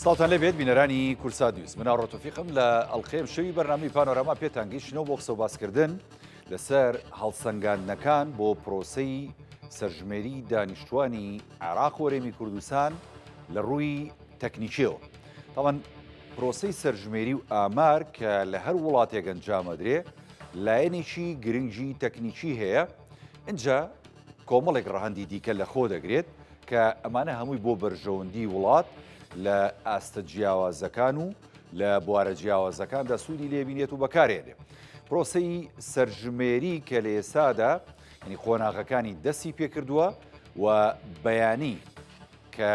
سڵاوتان لێبێت بینەرانی کوردسات نیوز من ئاڕۆ تۆفیقم لە ئەڵقەی ئەمشەوی بەرنامەی پانۆراما پێتان گەیشتنەوە بۆ قسە و باسکردن لەسەر هەڵسەنگاندنەکان بۆ پرۆسەی سەرژمێری دانیشتوانی عێراق و هەرێمی کوردستان لە ڕووی تەکنیکیەوە تاوان پرۆسەی سەرژمێری و ئامار کە لە هەر وڵاتێک ئەنجامەدرێ لایەنێکی گرنگی تەکنیکی هەیە ئینجا کۆمەڵێک ڕەهەندی دیکە لەخۆ دەگرێت کە ئەمانە هەمووی بۆ بەرژەوەندی وڵات لە ئاستە جیاوازەکان و لە بوارە جیاوازەکاندا سوودی لێبینێت و بەکارێنێ. پرۆسەی سەرژمێری کە لە ئێستادا یعنی قۆناغەکانی دەستی پێکردووە و بەیانی کە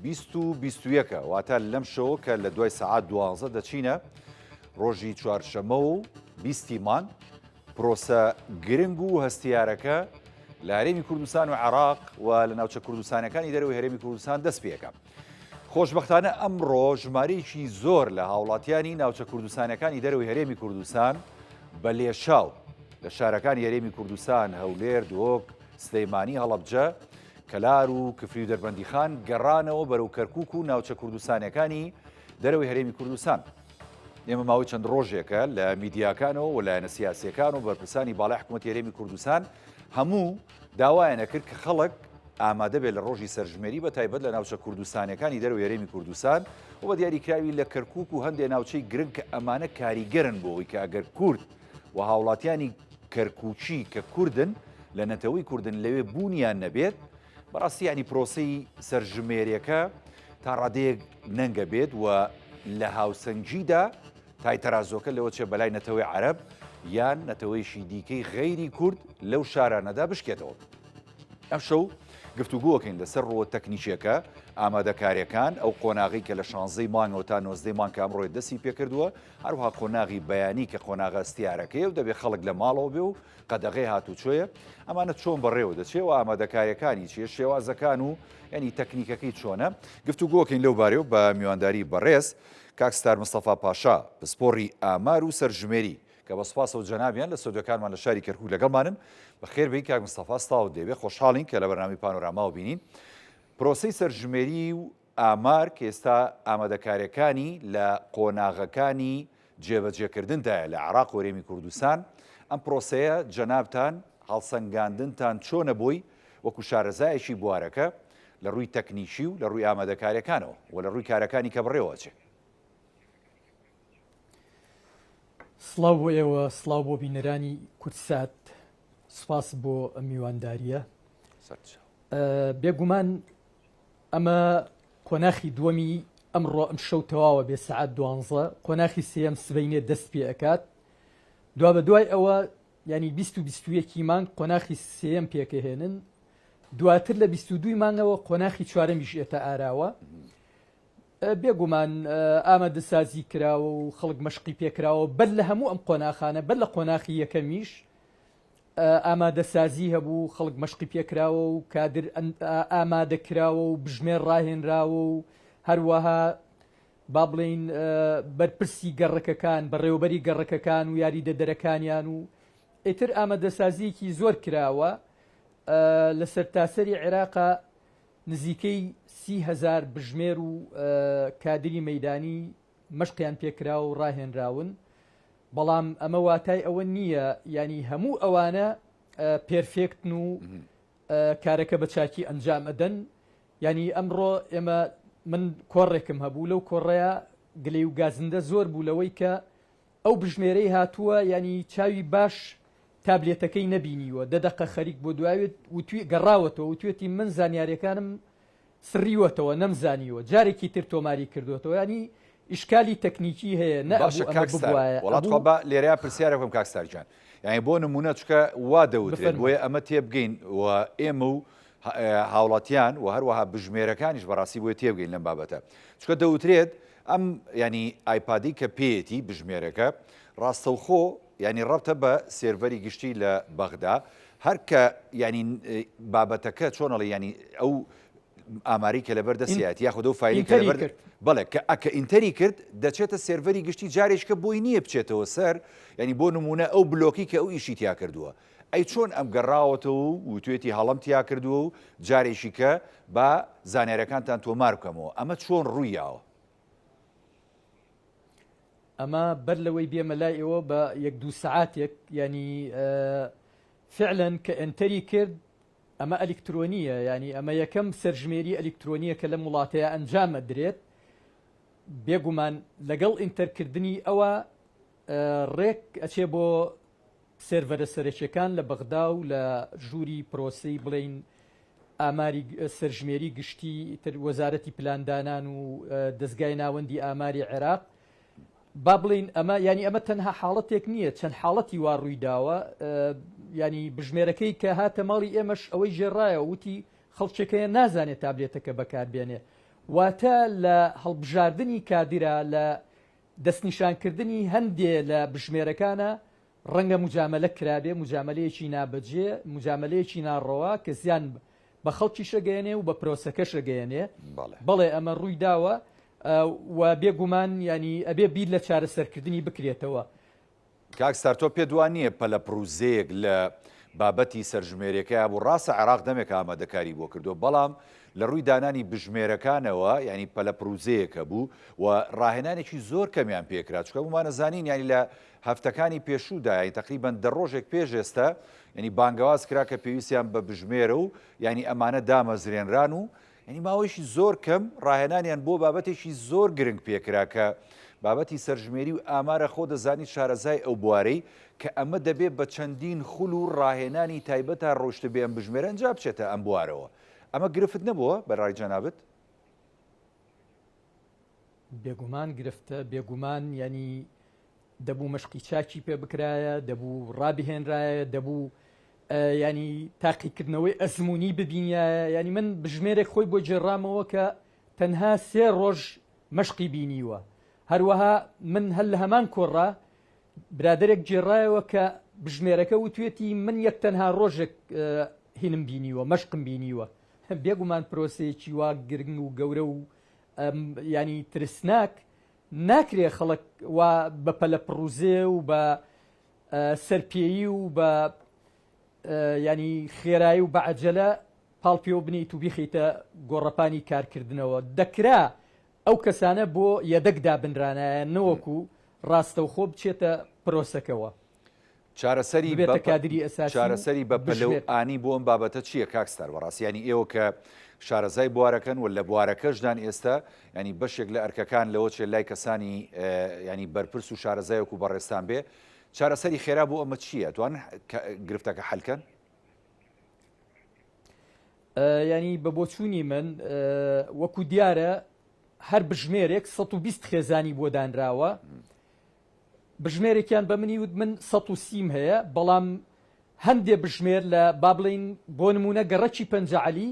20 و 21 واتە لەم شەوە کە لە دوای سەعات دوانزە دەچینە ڕۆژی چوارشەمە و بیستی مانگ پرۆسە گرنگ و هەستیارەکە لە هەرێمی کوردستان و عێراق و لە ناوچە کوردستانەکانی دەرەوەی هەرێمی کوردستان دەست پێکە. خۆشبەختانە ئەمڕۆ ژمارەیەکی زۆر لە هاوڵاتیانی ناوچە کوردستانەکانی دەرەوەی هەرێمی کوردستان بە لێشاو لە شارەکانی هەرێمی کوردستان هەولێر، دهۆک، سلەیمانی، هەڵەبجە، کەلار و کفری و دەربەندیخان گەڕانەوە بەرەو کەرکوک و ناوچە کوردستانەکانی دەرەوەی هەرێمی کوردستان. ئێمە ماوەی چەند ڕۆژێکە لە میدیاکانەوە و لایەنە سیاسیەکان و بەرپرسانی باڵای حکوومەتی هەرێمی کوردستان هەموو داوایان ئەکرد کە خەڵک ئامادە بێت لە ڕۆژی سەرژمێری بە تایبەت لە ناوچە کوردستانەکانی دەرەوەی هەرێمی کوردستان و بە دیاریکراوی لە کەرکوک و هەندێک ناوچەی گرنگ کە ئەمانە کاریگەرن بۆ ئەوەی کە ئەگەر کورد و هاوڵاتیانی کەرکوکی کە کوردن لە نەتەوەی کوردن لەوێ بوونیان نەبێت بەڕاستی یانی پرۆسەی سەرژمێریەکە تا ڕادەیەک نەنگە بێت و لە هاوسەنگیدا تای تەرازۆکە لەوە چێ بەلای نەتەوەی عەرەب یان نەتەوەیەکی دیکەی غەیری کورد لەو شارانەدا بشکێتەوە. ئەمشەو گفتوگۆکەین لەسەر ڕووە تەکنیکیەکە، ئامادەکاریەکان، ئەو قۆناغی کە لە شانزەی مانگەوە تا نۆزدەی مانگ کە ئەمڕۆ دەستی پێکردووە، هەروەها قۆناغی بەیانی کە قۆناغە هەستیارەکەیە و دەبێ خەڵک لە ماڵەوە بێ و قەدەغەی هاتوچۆیە، ئەمانە چۆن بەڕێوە دەچێ و ئامادەکاریەکانی چیە، شێوازەکان و یانی تەکنیکەکەی چۆنە، گفتوگۆکەین لەو بارەیەوە بە میوانداری بەڕێز کاک ستار مستەفا پاشا پسپۆڕی ئامار و سەرژمێری کە بە سوپاسەوە جەنابیان لە ستۆدیۆکانمان لە شاری کەرکوک لەگەڵمانن. بەخێر بێی کاک مستەفا، سڵاوت لێبێ، خۆشحاڵین کە لە بەرنامەی پانۆراماوە بینین. پرۆسەی سەرژمێری و ئامار کە ئێستا ئامادەکاریەکانی لە قۆناغەکانی جێبەجێکردندایە لە عێراق و هەرێمی کوردستان، ئەم پرۆسەیە جەنابتان هەڵسەنگاندنتان چۆنە بۆی وەکو شارەزایەکی بوارەکە لە ڕووی تەکنیکی و لە ڕووی ئامادەکاریەکانەوە و لە ڕووی کارەکانی کە بەڕێوە ئەچێ؟ سڵاو بۆ ئێوە، سڵاو بۆ بینەرانی کوردسات، سوپاس بۆ ئەم میواندارییە. بێگومان ئەمە قۆناخی دووەمی ئەمڕۆ ئەم شەو تەواوە بێ سەعات دوانزە قۆناخی سێیەم سبەینێ دەست پێ ئەکات دوا بە دوای ئەوە ینی 20 و 21 مانگ قۆناخی سێیەم پێکەهێنن دواتر لە 22 مانگەوە قۆناخی چوارەمیش ئێتە ئاراوە بێگومان ئامادەسازی کراوە و خەڵک مەشقی پێکراوە بەر لە هەموو ئەم قۆناخانە بەر لە قۆناخی یەکەمیش ئامادەسازی هەبوو، خەڵک مەشقی پێکراوە و کادر ئامادە کراوە و بژمێر ڕاهێنراوە و هەروەها با بڵێین بەرپرسی گەڕەکەکان، بەڕێوەبەری گەڕەکەکان و یاریدەدەرەکانیان و ئیتر ئامادەسازییەکی زۆر کراوە. لە سەرتاسەری عێراقا نزیکەی 30 هەزار بژمێر و کادری مەیدانی مەشقیان پێکراوە و ڕاهێنراون، بەڵام ئەمە واتای ئەوە نییە یانی هەموو ئەوانە پێرفێکتن و کارەکە بە چاکی ئەنجام ئەدەن یانی ئەمڕۆ ئێمە من کۆڕێکم هەبوو لەو کۆڕەیە گلەی و گازندە زۆر بوو لەوەی کە ئەو بژمێرەی هاتووە یانی چاوی باش تابلێتەکەی نەبینیوە دە دەقە خەریک بۆ دواوێت وتوی گەڕاوەتەوە وتوێتی من زانیاریەکانم سڕیوەتەوە نەمزانیوە جارێکی تر تۆماری کردوەتەوە یانی ئیشکالی تەکنیکی هەیە نە باشە ئەبوو ئەمە کاک ستار ببوایە وەڵا تخوا ئەبوو با لێرەیا پرسیارێک بکەم کاک ستار گیان یانی بۆ نمونە چونکە وا دەوترێت بفەرموو. بۆیە ئەمە تێبگەین و ئێمە و هاوڵاتیان و هەروەها بژمێرەکانیش بەڕاستی بۆیە تێبگەین لەم بابەتە چونکە دەوترێت ئەم ینی ئایپادی کە پێیەتی بژمێرەکە ڕاستەوخۆ ینی ڕەبتە بە سێرڤەری گشتی لە بەغدا هەر کە ینی بابەتەکە چۆنەڵی ینی ئەو ئاماری کە لەبەر دەستیایەتی یاخود ئەو فایلی کە لەبەر بەڵێ کە ئەکە enter ی کرد دەچێتە سێرڤەری گشتی جارێککە بۆی نییە بچێتەوە سەر ینی بۆ نمونە ئەو بلۆکی کە ئەو ئیشی تیا کردووە ئەی چۆن ئەم گەڕاوەتەوە و وتوێتی هەڵەم تیا کردووە و جارێکی کە با زانیارەکانتان تۆمار بکەمەوە ئەمە چۆن ڕوویاوە؟ ئەمە بەر لەوەی بێمە لای ئێوە بە یەک دوو سەعاتێک یانی فعلەن کە enter ی کرد ئەمە ئەلیکترۆنییە یانی ئەمە یەکەم سەرژمێری ئەلیکترۆنییە کە لەم وڵاتەیە ئەنجام ئەدرێت بێگومان لەگەڵ enter کردنی ئەوە ڕێک ئەچێ بۆ سێرڤەرە سەرەکیەکان لە بەغدا و لە ژووری پرۆسەی بڵێین ئاماری سەرژمێری گشتی تر وەزارەتی پلاندانان و دەزگای ناوەندی ئاماری عێراق با بڵین ئەمە ینی ئەمە تەنها حاڵەتێک نییە چەند حاڵەتی وا ڕووی داوە ینی بژمێرەکەی کە هاتە ماڵی ئێمەش ئەوەی ژێڕایە وتی خەڵکێکەیە نازانێت تابلێتەکە بەکاربێنێ واتە لە هەڵبژاردنی کادرا لە دەستنیشانکردنی هەندێ لە بژمێرەکانە ڕەنگە موجامەلە کرابێ، موجامەلەیەکی نابەجێ، موجامەلەیەکی ناڕەوا کە زیان بە خەڵکیش ئەگەیەنێ و بە پرۆسەکەش ئەگەیەنێ. بەڵێ ئەمە ڕووی داوە و بێ گومان یانی ئەبێ بیر لە چارەسەرکردنی بکرێتەوە. کاک ستار تۆ پێت وا نییە پەلەپڕوزێیەک لە بابەتی سەرژمێریەکەیا بوو؟ ڕاستە عێراق دەمێکە ئامادەکاری بۆ کردووە بەڵام لە ڕووی دانانی بژمێرەکانەوە یانی پەلەپڕوزێیەک هەبوو و ڕاهێنانێکی زۆر کەمیان پێکرا چونکە هەموومان ئەزانین یانی لە هەفتەکانی پێشوودا یانی تەقریبەن دە ڕۆژێک پێش ئێستا یانی بانگەواز کرا کە پێویستیان بە بژمێرە و یانی ئەمانە دامەزرێنران و یانی ماوەیەکی زۆر کەم ڕاهێنانیان بۆ بابەتێکی زۆر گرنگ پێکرا کە بابەتی سەرژمێری و ئامارە خۆ دەزانیت شارەزای ئەو بوارەی کە ئەمە دەبێ بە چەندین خول و ڕاهێنانی تایبەتا ڕۆشتبێ ئەم بژمێرە ئەنجا بچێتە ئەم بوارەوە ئەمە گرفت نەبووە بەرای جەنابت؟ بێگومان گرفتە، بێگومان یانی دەبوو مەشقی چاکی پێ بکرایە، دەبوو ڕابهێنرایە، دەبوو ینی تاقیکردنەوەی ئەزمموی ببینایە ینی من بژمێرێک خۆی بۆ گێڕامەوە کە تەنها سێ ڕۆژ مەشقی بینیوە هەروەها من هەر لە هەمان کۆڕا برادێک گێڕایەوە کە بژمێرەکە وتوێتی من یەک تەنها ڕۆژێک هینم بینیوە مەشقم بینیوە بێگومان پرۆسەیەکی وا گرنگ و گەورە و ینی ترسناک ناکرێ خەڵک وا بە پەلەپڕوزێ و بە سەرپێیی و بە ینی خێرایی و بە عەجەلە پاڵ پێوە بنیت و بیخیتە گۆڕەپانی کارکردنەوە دەکرا ئەو کەسانە بۆ یەدەگ دابنرانایە نەوەکو ڕاستەوخۆ بچێتە پرۆسەکەوە. چارەسەری ببێتە کادری ئەساسی و چارەسەری بە پەلە و بژمێر. ئانی بۆ ئەم بابەتە چییە کاک ستار بەڕاستی یانی ئێوە کە شارەزای بوارەکەن و لە بوارەکەشدان ئێستا یانی بەشێک لە ئەرکەکان لەوە چێ لای کەسانی یانی بەرپرس و شارەزای وەکو بەڕێزتان بێ چارەسەری خێرا بۆ ئەمە چییە توان گرفتەکە حەل کەن؟ یانی بە بۆچوونی من وەکو دیارە هەر بژمێرێک 120 خێزانی بۆ دانراوە بژمێرێکیان بە منی وت من 130 م هەیە بەڵام هەندێ بژمێر لە با بڵێین بۆ نموونە گەڕەکی پەنجەعەلی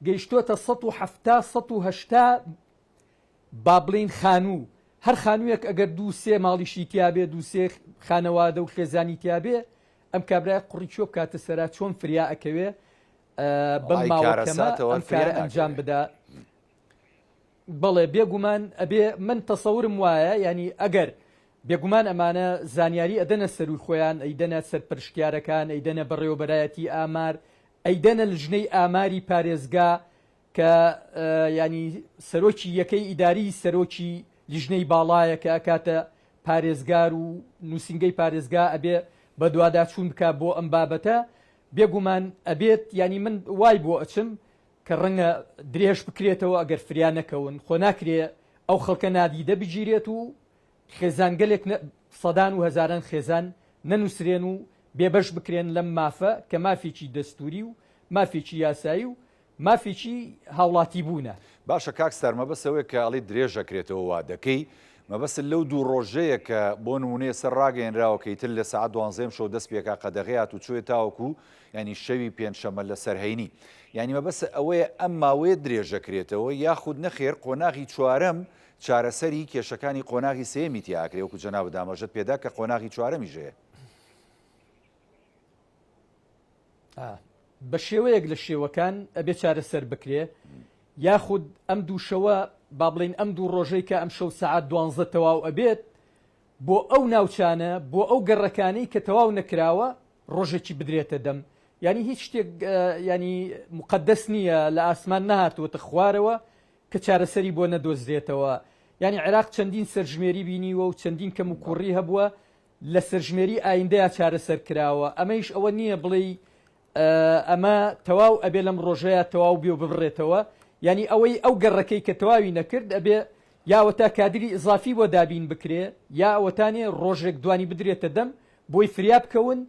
گەیشتۆتە 170 180 با بڵێین خانوو هەر خانوویەک ئەگەر دوو سێ ماڵیشی تیابێ دوو سێ خانەوادە و خێزانی تیابێ ئەم کابرای قوڕی کوێ بکاتە سەرا چۆن فریا ئەکەوێ بەم وەڵی ماوە کەمە کارەساتەوە ئەم فریا کارە ئەنجام ناکەوێ. بدا بەڵێ بێگومان ئەبێ من تەسەورم وایە یانی ئەگەر بێگومان ئەمانە زانیاری ئەدەنە سەروی خۆیان ئەیدەنە سەرپەرشتیارەکان ئەیدەنە بەڕێوەبەرایەتی ئامار ئەیدەنە لجنەی ئاماری پارێزگا کە ینی سەرۆکی یەکەی ئیداری سەرۆکی لیژنەی باڵایە کە ئەکاتە پارێزگار و نووسینگەی پارێزگا ئەبێ بەدواداچوون بکە بۆ ئەم بابەتە بێگومان ئەبێت ینی من وای بۆ ئەچم کە ڕەنگە درێژ بکرێتەوە ئەگەر فریا نەکەون، خۆ ناکرێ ئەو خەڵکە نادیدە بگیرێت و خێزانگەلێک سەدان و هەزاران خێزان نەنووسرێن و بێبەش بکرێن لەم مافە کە مافێکی دەستووری و مافێکی یاسایی و مافێکی هاوڵاتیبوونە. باشە کاک ستار مەبەست ئەوەیە کە ئەڵێی درێژ ئەکرێتەوە وا دەکەی مەبەستت لەو دوو ڕۆژەیە کە بۆ نمونە ئێستا ڕاگەیەنراوە کە ئیتر لە سەعات دوانزەی ئەمشەو دەست پێکا قەدەغەی هاتوچۆیە تاوەکو یانی شەوی پێنجشەممە لەسەر هەینی یانی مەبەستت ئەوەیە ئەم ماوەیە درێژەکرێتەوە یاخود نەخێر قۆناغی چوارەم چارەسەری کێشەکانی قۆناغی سێیەمی تیا ئەکرێ وەکو جەنابت ئاماژەت پێدا کە قۆناغی چوارەمیش هەیە؟ بە شێوەیەک لە شێوەکان ئەبێ چارەسەر بکرێ یاخود ئەم دوو شەوە با بڵین ئەم دوو ڕۆژەی کە ئەم شەو سەعات دوانزە تەواو ئەبێت بۆ ئەو ناوچانە بۆ ئەو گەڕەکانەی کە تەواو نەکراوە ڕۆژێکی بدرێتە دەم یعنی هیچ شتێک ینی مقدس نییە لە ئاسمان نەهاتووەتە خوارەوە کە چارەسەری بۆ نەدۆزرێتەوە. یانی عێراق چەندین سەرژمێری بینیوە و چەندین کەم و کوڕی هەبووە لە سەرژمێری ئایندەیا چارەسەر کراوە ئەمەیش ئەوە نییە بڵێی ئەمە تەواو ئەبێ لەم ڕۆژەیە تەواو بێ و ببڕێتەوە یعنی ئەوەی ئەو گەڕەکەی کە تەواوی نەکرد ئەبێ یا ئەوەتا کادری ئیزافی بۆ دابین بکرێ یا ئەوەتانێ ڕۆژێک دوانی بدرێتە دەم بۆی فریا بکەون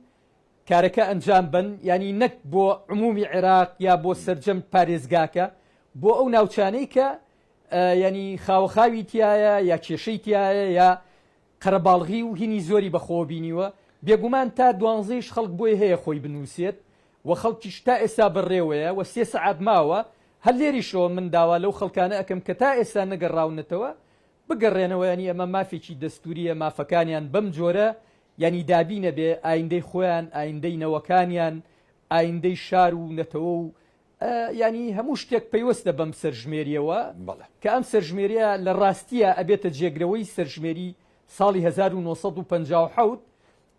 کارەکە ئەنجام بەن یانی نەک بۆ عمومی عێراق یا بۆ سەرجەم پارێزگاکە بۆ ئەو ناوچانەی کە ینی خاوەخاوی تایە یا کێشەی تایە یا قەرەباڵغی و هینی زۆری بەخۆوە بینیوە بێگومان تا دوانزەیش خەڵک بۆی هەیە خۆی بنووسێت و خەڵکیش تا ئێستا بەڕێوەیە و سێ سەعات ماوە هەر لێریشەوە من داوا لەو خەڵکانە ئەکەم کە تا ئێستا نەگەڕاونەتەوە بگەڕێنەوە یانی ئەمە مافێکی دەستوریە مافەکانیان بەم جۆرە یانی دابینە بێ ئایندەی خۆیان ئایندەی نەوەکانیان ئایندەی شار و نەتەوە و یانی هەموو شتێک پەیوەستە بەم سەرژمێریەوە کە ئەم سەرژمێریە لە ڕاستیە ئەبێتە جێگرەوەی سەرژمێری ساڵی 1957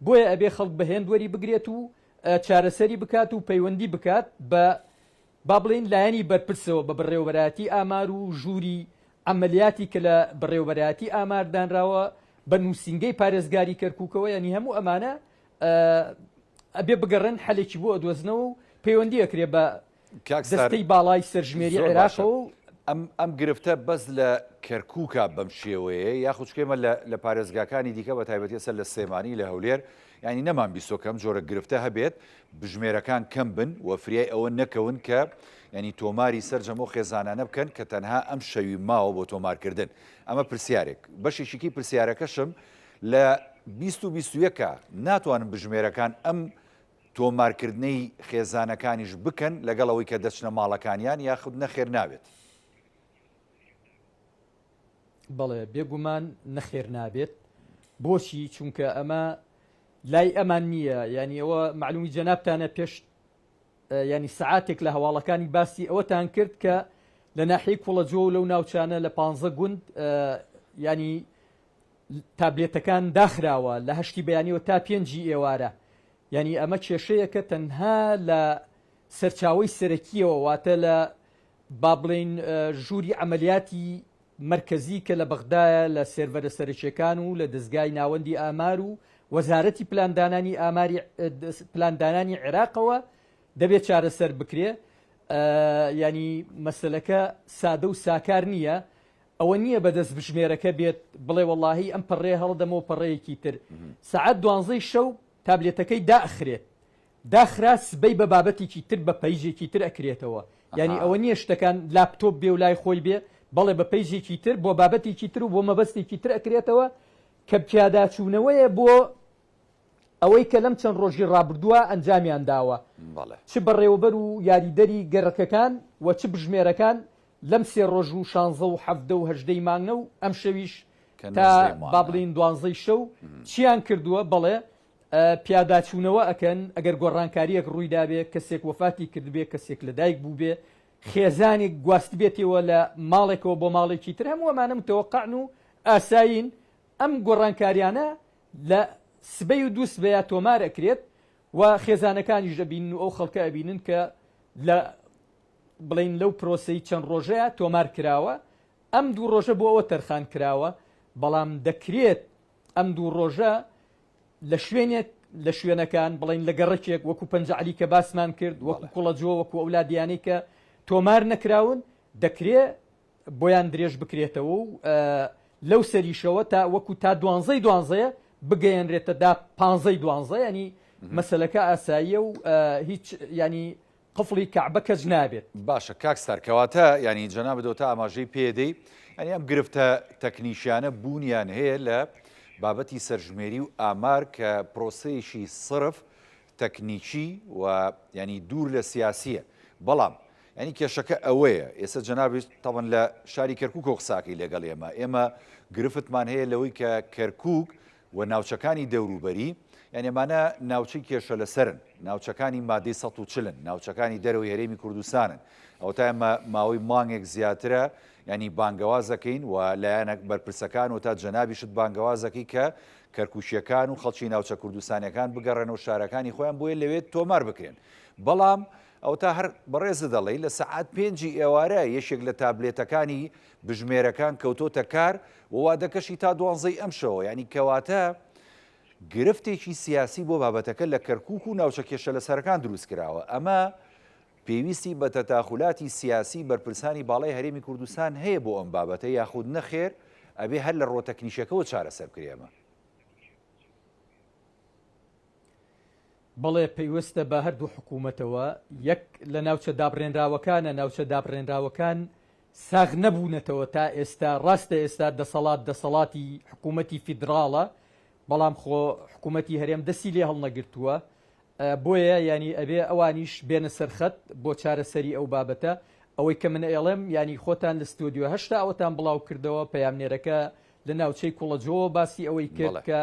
بۆیە ئەبێ خەڵک بە هێند وەری بگرێت و چارەسەری بکات و پەیوەندی بکات بە با بڵێین لایەنی بەرپرسەوە بە بەڕێوەبەرایەتی ئامار و ژووری عەمەلیاتی کە لە بەڕێوەبەرایەتی ئامار دانراوە بە نووسینگەی پارێزگاری کەرکووکەوە یانی هەموو ئەمانە ئەبێ بگەڕێن حەلێکی بۆ ئەدۆزنەوە و پەیوەندی ئەکرێ بە دەستەی باڵای سەرژمێری عێراقەوە و ئەم ئەم گرفتە بەس لە کەرکووکە بەم شێوەیە یاخود چکێمە لە پارێزگاکانی دیکە بە تایبەتی سەر لە سلێمانی لە هەولێر یانی نەمان بیستوە کە ئەم جۆرە گرفتە هەبێت بژمێرەکان کەم بن و فریای ئەوە نەکەون کە ینی تۆماری سەرجەم ئەو خێزانانە بکەن کە تەنها ئەم شەوی ماوە بۆ تۆمارکردن ئەمە پرسیارێک بەشێکیکی پرسیارەکەشم لە 2021 ناتوانن بژمێرەکان ئەم تۆمارکردنەی خێزانەکانیش بکەن لەگەڵ ئەوەی کە دەچنە ماڵەکانیان یاخود نەخێر نابێت. بەڵێ بێگومان نەخێر نابێت بۆچی چونکە ئەمە لای ئەمان نییە یعنی ئەوە معلومی جەنابتانە پێش ینی سعاتێک لە هەواڵەکانی باسی ئەوەتان کرد کە لە ناحیەی کوڵەجۆ و لەو ناوچانە لە پ گوند ینی تابلێتەکان داخراوە لە هەشتی بەیانیەوە تا پێنجی ئێوارە یعنی ئەمە کێشەیەکە تەنها لە سەرچاوەی سەرەکیەوە واتە لە با بڵێین ژووری عەمەلیاتی مەرکەزی کە لە بەغدایە لە سێرڤەرە سەرەکیەکان و لە دەزگای ناوەندی ئامار و وەزارەتی پلاندانانی ئاماری پلاندانانی عێراقەوە دەبێت چارەسەر بکرێ ینی مەسلەکە سادە و ساکار نییە ئەوە نییە بەدەست بژمێرەکە بێت بڵێ وەڵاهی ئەم پەڕێ هەڵدەمەوە پەڕەیەکی تر سەعات دوانزەی شەو تابلێتەکەی داخرێت داخرا سبەی بە بابەتێکی تر بە پەیجێکی تر ئەکرێتەوە یانی ئەوە نییە شتەکان لاپتۆپ بێ و لای خۆی بێ بەڵێ بە پەیجێکی تر بۆ بابەتێکی تر و بۆ مەبەستێکی تر ئەکرێتەوە کە پیاداچوونەوەیە بۆ ئەوەی کە لەم چەند ڕۆژی ڕابردووە ئەنجامیان داوە چ بەڕێوەبەر و یاریدەری گەڕەکەکان و چ بژمێرەکان لەم سێ ڕۆژ و شانزە و حەڤدە و هەژدەی مانگە و ئەم شەویش تا با بڵێین دوانزەی شەو چیان کردووە بەڵێ پیاداچوونەوە ئەکەن، ئەگەر گۆڕانکارییەک ڕوویدابێ، کەسێک وەفاتی کردبێ، کەسێک لەدایک بووبێ، خێزانێک گواستبێتیەوە لە ماڵێکەوە بۆ ماڵێکی تر، هەموو ئەمانە متەوەقعن و ئاسایین، ئەم گۆڕانکاریانە لە سبەی و دوو سبەیا تۆمار ئەکرێت و خێزانەکانیش ئەبینن و ئەو خەڵکە ئەبینن کە لە بڵێین لەو پرۆسەی چەند ڕۆژەیا تۆمار کراوە، ئەم دوو ڕۆژە بۆ ئەوە تەرخان کراوە، بەڵام دەکرێت ئەم دوو ڕۆژە لە شوێنێک لە شوێنەکان بڵین لە گەڕەکێک وەکو پەنجە عەلی کە باسمان کرد وەکو کوڵەجۆ وەکو ئەو لادیانەی کە تۆمار نەکراون دەکرێ بۆیان درێژ بکرێتەوە و لەو سەریشەوە تا وەکو تا دوانزەی دوانزەیە بگەیەنرێتە دا پانزەی دوانزە ینی مەسلەکە ئاساییە و هیچ ینی قفڵی کەعبە کەچ نابێت. باشە کاک ستار کەواتە یانی جەنابت ئەوتا ئاماژەی پێدەی یانی ئەم گرفتە تەکنیکیانە بوونیان هەیە لە بابەتی سەرژمێری و ئامار کە پرۆسەیەکی سرف تەکنیکی و ینی دوور لە سیاسیە بەڵام ینی کێشەکە ئەوەیە ئێستا جەنابیت تەبەن لە شاری کەرکک و قساکەی لەگەڵ ئێمە ئێمە گرفتمان هەیە لەوەی کە کەرکک و ناوچەکانی دەوروبەری، یانی ئەمانە ناوچەی کێشە لەسەرن، ناوچەکانی مادەی 140 ن، ناوچەکانی دەرەوەی هەرێمی کوردستانن، ئەوەتا ئێمە ماوەی مانگێک زیاترە یانی بانگەواز دەکەین و لایەنە بەرپرسەکان و تا جەنابیشت بانگەواز دەکەی کە کەرکوکییەکان و خەڵکی ناوچە کوردستانیەکان بگەڕێنەوە شارەکانی خۆیان بۆیە لەوێ تۆمار بکرێن بەڵام. ئەوەتا هەر بەڕێزت دەڵێی لە سەعات پێنجی ئێوارە یەکێک لە تابلێتەکانی بژمێرەکان کەوتۆتە کار و وادەکەشی تا دوانزەی ئەمشەوە یانی کەواتە گرفتێکی سیاسی بۆ بابەتەکە لە کەرکوک و ناوچە کێشە لەسەرەکان دروست کراوە ئەمە پێویستی بە تەتاخولاتی سیاسی بەرپرسانی باڵای هەرێمی کوردستان هەیە بۆ ئەم بابەتە یاخود نەخێر ئەبێ هەر لە ڕۆ تەکنیکەکەوە چارەسەر بکرێ ئەمە؟ بەڵێ پەیوەستە بە هەردوو حکوومەتەوە، یەک لە ناوچە دابڕێنراوەکانە، ناوچە دابڕێنراوەکان ساغ نەبوونەتەوە تا ئێستا، ڕاستە ئێستا دەسەڵات دەسەڵاتی حکوومەتی فیدراڵە، بەڵام خۆ حکوومەتی هەرێم دەستی لێ هەڵنەگرتووە، بۆیە یانی ئەبێ ئەوانیش بێنە سەر خەت بۆ چارەسەری ئەو بابەتە، ئەوەی کە من ئەیڵێم یانی خۆتان لە ستۆدیۆ هەشتا ئەوەتان بڵاو کردەوە، پەیامنێرەکە لە ناوچەی کوڵەجۆوە باسی ئەوەی کرد کە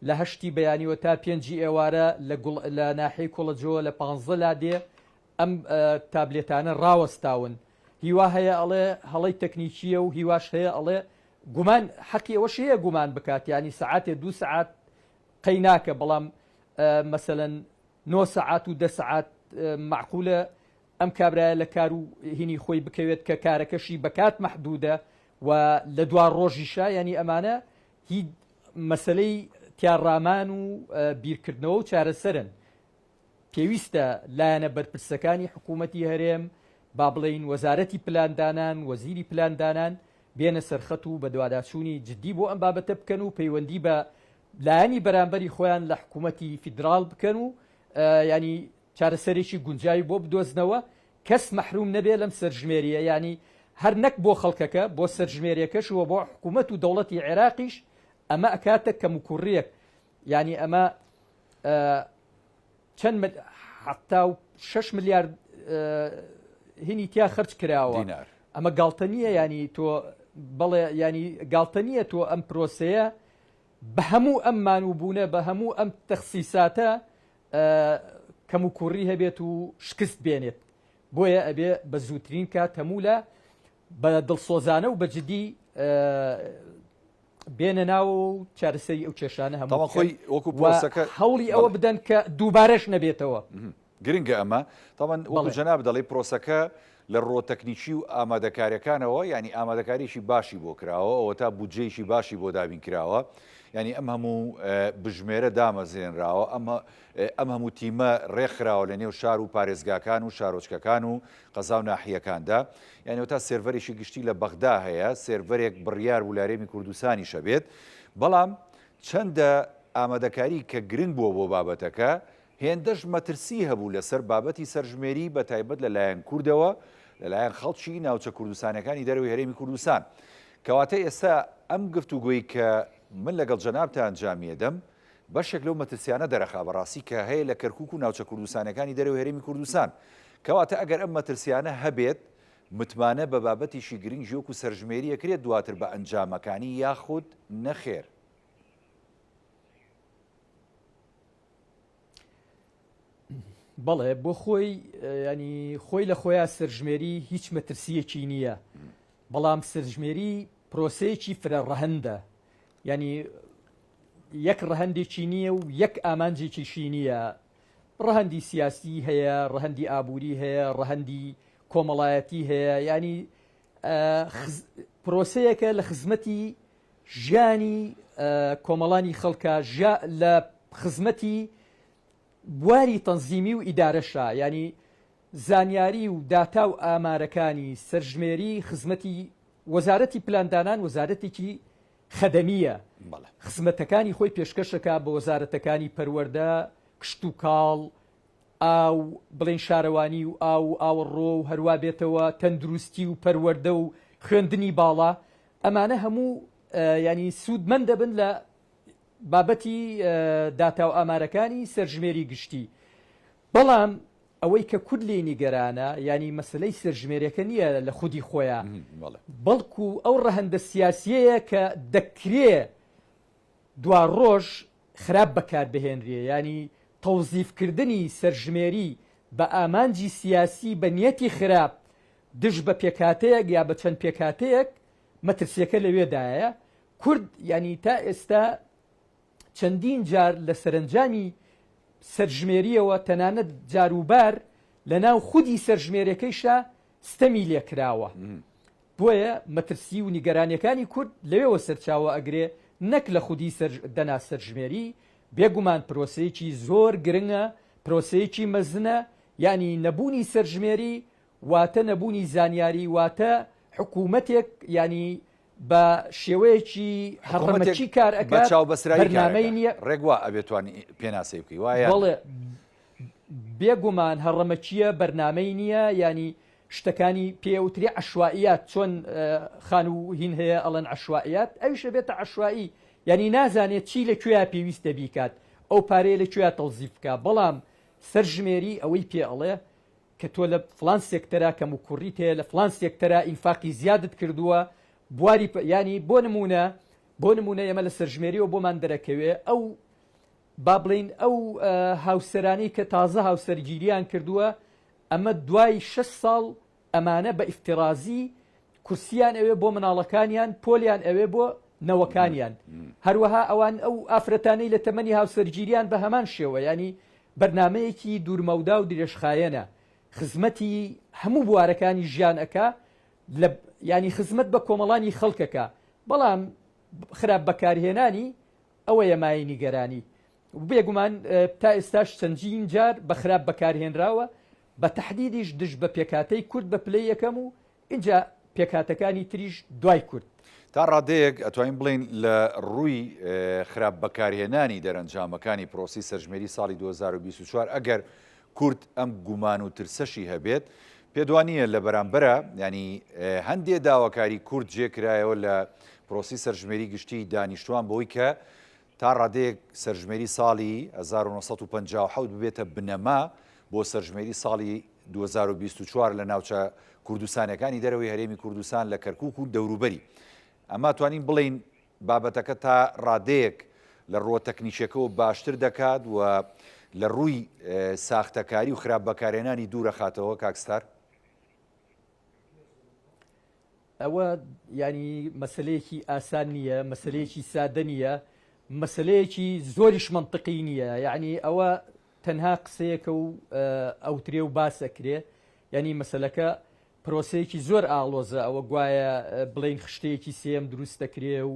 لە هەشتی بەیانیوە تا پێنجی ئێوارە لە گوڵ لە ناحیەی کوڵەجۆ لە پانزە لادێ ئەم تابلێتانە ڕاوەستاون. هیوا هەیە ئەڵێ هەڵەی تەکنیکییە و هیواش هەیە ئەڵێ گومان حەقی ئەوەشی هەیە گومان بکات یانی سەعاتێ دوو سەعات قەی ناکە بەڵام مەسەلەن نۆ سەعات و دە سەعات مەعقولە ئەم کابرایە لە کار و هینی خۆی بکەوێت کە کارەکەشی بە کات مەحدودە و لە دوا ڕۆژیشا یانی ئەمانە هی مەسەلەی تیاڕامان و بیرکردنەوە و چارەسەرن. پێویستە لایەنە بەرپرسەکانی حکوومەتی هەرێم، با بڵێین وەزارەتی پلاندانان، وەزیری پلاندانان بێنە سەرخەت و بەدواداچوونی جددی بۆ ئەم بابەتە بکەن و پەیوەندی بە لایەنی بەرامبەری خۆیان لە حکوومەتی فیدراڵ بکەن و یانی چارەسەرێکی گونجاوی بۆ بدۆزنەوە کەس مەحروم نەبێ لەم سەرژمێریە یانی هەر نەک بۆ خەڵکەکە بۆ سەرژمێریەکەش و بۆ حکوومەت و دەوڵەتی عێراقیش ئەمە ئەکاتە کەموکوڕیەک یانی ئەمە چەند 76 ملیارد هینی تیا خرج کراوە ئەمە گاڵتە نییە ینی تۆ بەڵێ ینی گاڵتە نییە تۆ ئەم پرۆسەیە بە هەموو ئەم مانووبوونە بە هەموو ئەم تەخسیساتە کەموکوڕی هەبێت و شکست بێنێت بۆیە ئەبێ بە زووترین کات هەموو لە بە دڵسۆزانە و بە جدی بێنە ناوەوە و چارەسەری ئەو کێشانە هەموو خۆی وەکو پرۆسەکە هەوڵی ئەوە بدەن کە دووبارەش نەبێتەوە. گرنگە ئەمە تاوان وەکو جەناب دەڵێ پرۆسەکە لە ڕووە تەکنیکی و ئامادەکاریەکانەوە یانی ئامادەکاریی باشی بۆ کراوە ئەوەتا بودجەیەکی باشی بۆ دابین کراوە یانی ئەم هەموو بژمێرە دامەزرێنراوە ئەم ئەم هەموو تیمە ڕێکخراوە لە نێو شار و پارێزگاکان و شارۆچکەکان و قەزا و ناحیەکاندا یانی ئەوەتا سێرڤەرێکی گشتی لە بەغدا هەیە سێرڤەرێک بڕیار بوو لە هەرێمی کوردستانیش هەبێت بەڵام چەندە ئامادەکاری کە گرنگ بووە بۆ بابەتەکە هێندەش مەترسی هەبوو لەسەر بابەتی سەرژمێری بە تایبەت لە لایەن کوردەوە، لە لایەن خەڵکی ناوچە کوردستانیەکانی دەرەوەی هەرێمی کوردستان. کەواتە ئێستا ئەم گفتوگۆی کە من لەگەڵ جەنابتا ئەنجامی ئەدەم بەشێک لەو مەترسیانە دەرەخا بەڕاستی کە هەیە لە کەرکوک و ناوچە کوردستانیەکانی دەرەوەی هەرێمی کوردستان. کەواتە ئەگەر ئەم مەترسیانە هەبێت متمانە بە بابەتێکی گرنگی وەکو سەرژمێری ئەکرێت دواتر بە ئەنجامەکانی یاخود نەخێر؟ بەڵێ بۆ خۆی ینی خۆی لە خۆیان سەرژمێری هیچ مەترسیەکی نییە بەڵام سەرژمێری پرۆسەیەکی فرە ڕەهندە ینی یەک ڕەهندێکی نییە و یەک ئامانجێکیشی نییە ڕەهندی سیاسی هەیە ڕەهندی ئابووری هەیە ڕەهندی کۆمەڵایەتی هەیە ینی پرۆسەیەکە لە خزمەتی ژیانی کۆمەڵانی خەڵکە لە خزمەتی بواری تەنزیمی و ئیدارەشە یانی زانیاری و داتا و ئامارەکانی سەرژمێری خزمەتی وەزارەتی پلاندانان وەزارەتێکی خەدەمییە خزمەتەکانی خۆی پێشکەشەکا بە وەزارەتەکانی پەروەردە کشتوکاڵ ئاو بڵێین شارەوانی و ئاو و ئاوەڕۆ و هەروا بێتەوە تەندروستی و پەروەردە و خوێندنی باڵا ئەمانە هەموو ینی سوودمەند دەبن لە بابەتی داتا و ئامارەکانی سەرژمێری گشتی بەڵام ئەوەی کە کورد لێی نیگەرانە ینی مەسلەی سەرژمێرەکە نییە لە خودی خۆیان بەڵکو ئەو ڕەهەندە سیاسیەیە کە دەکرێ دواڕۆژ خراپ بەکاربهێنرێ یانی تەوزیفکردنی سەرژمێری بە ئامانجی سیاسی بە نیەتی خراپ دژ بە پێکهاتەیەک یا بە چەند پێکهاتەیەک مەترسیەکە لەوێدایە کورد یانی تا ئێستا چەندین جار لە سەرەنجامی سەرژمێریەوە تەنانەت جاروبار. لە ناو خودی سەرژمێرەکەیشا ستەمی لێکراوە. بۆیە مەترسی و نیگەرانیەکانی کورد لەوێوە سەرچاوە ئەگرێ نەک لە خودی سەر دەنا سەرژمێری بێگومان پرۆسەیەکی زۆر گرنگە پرۆسەیەکی مەزنە یانی نەبوونی سەرژمێری واتە نەبوونی زانیاری واتە حکوومەتێک یانی بە شێوەیەکی هەڕەمەکی کار ئەکات بە چاوبەستراوی کار بەرنامەی ئەکات نییە ڕێک وا ئەبێ توانی پێناسەی بکەی وایە یان نا؟ بەڵێ بێگومان هەڕەمەکییە بەرنامەی نییە یانی شتەکانی پێ ئەوترێ عەشوائیات چۆن خانوو هین هەیە ئەڵێن عەشوائیات ئەویش ئەبێتە عەشوائی یانی نازانێت چی لە کوێیا پێویستە بیکات ئەو پارەیە لە کوێیا تەوزیف بکا بەڵام سەرژمێری ئەوەی پێ ئەڵێ کە تۆ لە فڵان سێکتەرا کەموکوڕیت هەیە لە فڵان سێکتەرا ئینفاقی زیادت کردووە بواری یانی بۆ نموونە بۆ نموونە ئێمە لە سەرژمێریەوە بۆمان دەرەکەوێ ئەو با بڵێین ئەو هاوسەرانەی کە تازە هاوسەرگیریان کردووە ئەمە دوای شەش ساڵ ئەمانە بە ئیفترازی کورسیان ئەوێ بۆ مناڵەکانیان پۆلیان ئەوێ بۆ نەوەکانیان هەروەها ئەوان ئەو ئافرەتانەی لە تەمەنی هاوسەرگیریان بە هەمان شێوە ینی بەرنمەیەکی دوورمەودا و درێژخایەنە خزمەتی هەموو بوارەکانی ژیان ئەکا لە ینی خزمەت بە کۆمەڵانی خەڵکەکە بەڵام خراپ بەکارهێنانی ئەوەیە مایەی نیگەرانی. بێگومان تا ئێستاش چەندین جار بە خراپ بەکارهێنراوە، بە تەحدیدیش دژ بە پێکهاتەی کورد بە پلەی یەکەم و ئینجا پێکهاتەکانی تریش دوای کورد. تا ڕادەیەک ئەتوانین بڵێین لە ڕووی خراپ بەکارهێنانی دەرەنجامەکانی پرۆسەی سەرژمێری ساڵی 2024 ئەگەر کورد ئەم گومان و ترسەشی هەبێت پێت وانییە لە بەرامبەرا یانی هەندێ داواکاری کورد جێ کرایەوە لە پرۆسی سەرژمێری گشتی دانیشتوان بەوەی کە تا ڕادەیەک سەرژمێری ساڵی 1957 ببێتە بنەما بۆ سەرژمێری ساڵی 2024 لە ناوچە کوردستانەکانی دەرەوەی هەرێمی کوردستان لە کەرکک و دەوروبەری ئەما توانین بڵین بابەتەکە تا ڕادەیەک لە ڕووە تەکنیکیەکەوە باشتر دەکات و لە ڕووی ساختەکاری و خراپ بەکارهێنانی دوورەخاتەوە کاک ستار؟ ئەوە ینی مەسلەیەکی ئاسان نییە مەسلەیەکی سادە نییە مەسلەیەکی زۆریش منطقی نییە یعنی ئەوە تەنها قسەیەکە و ئەوترێ و باسەکرێ ینی مەسلەکە پرۆسەیەکی زۆر ئاڵۆزە ئەوە گوایە بڵێین خشتەیەکی سێیەم دروست دەکرێ و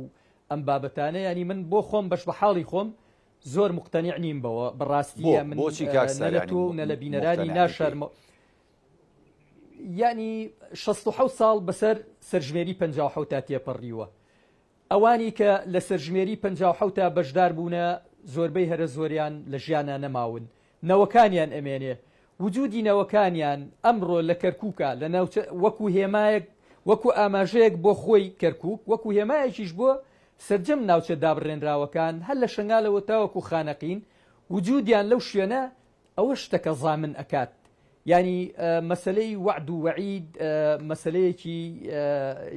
ئەم بابەتانە یانی من بۆ خۆم بەش بە حاڵی خۆم زۆر مقتەنیع نیم بەوە بەڕاستی بۆ من بۆچی کاک نە ستار لە یانی تۆ و نە لە بینەرانی مقتەنع نیت پێی؟ ناشارمەوە یانی 67 ساڵ بەسەر سەرژمێری 57 تا تێپەڕیوە ئەوانی کە لە سەرژمێری 57 تا بەشدار بوونە زۆربەی هەرە زۆریان لە ژیانا نەماون نەوەکانیان ئەمێنێ وجودی نەوەکانیان ئەمڕۆ لە کەرکوکا لە ناوچە وەکو هێمایەک وەکو ئاماژەیەک بۆ خۆی کەرکوک وەکو هێمایەکیش بۆ سەرجەم ناوچە دابڕێنراوەکان هەر لە شەنگالەوە تاوەکو خانەقین وجودیان لەو شوێنە ئەوە شتەکە زامن ئەکات یانی مەسەلەی وەعد و وەعید مەسەلەیەکی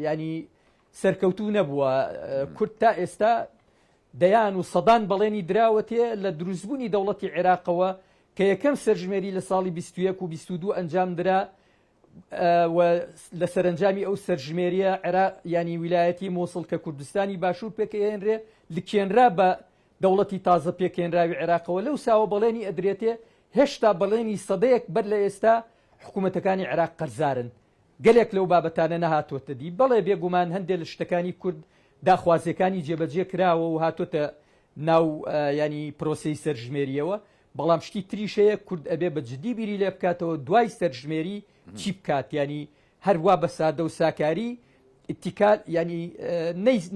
یانی سەرکەوتوو نەبووە کورد تا ئێستا دەیان و سەدان بەڵێنی دراوەتێ لە دروستبوونی دەوڵەتی عێراقەوە کە یەکەم سەرژمێری لە ساڵی 21 و 22 ئەنجام درا و لە سەرەنجامی ئەو سەرژمێریە عێراق ینی ویلایەتی مووسڵ کە کوردستانی باشوور پێکەهێنرێ لکێنرا بە دەوڵەتی تازە پێکهێنراوی عێراقەوە لەو ساوە بەڵێنی ئەدرێتێ هێشتا بەڵێنی سەدەیەک بەر لە ئێستا حکوومەتەکانی عێراق قەرزارن گەلێک لەو بابەتانە نەهاتۆتە دی. بەڵێ بێگومان هەندێ لە شتەکانی کورد داخوازیەکانی جێبەجێ کراوە و هاتۆتە ناو یانی پرۆسەی سەرژمێریەوە، بەڵام شتی تریش هەیە کورد ئەبێ بە جدی بیری لێ بکاتەوە دوای سەرژمێری چی بکات یانی هەر وا بە سادە و ساکاری ئیتیکال یانی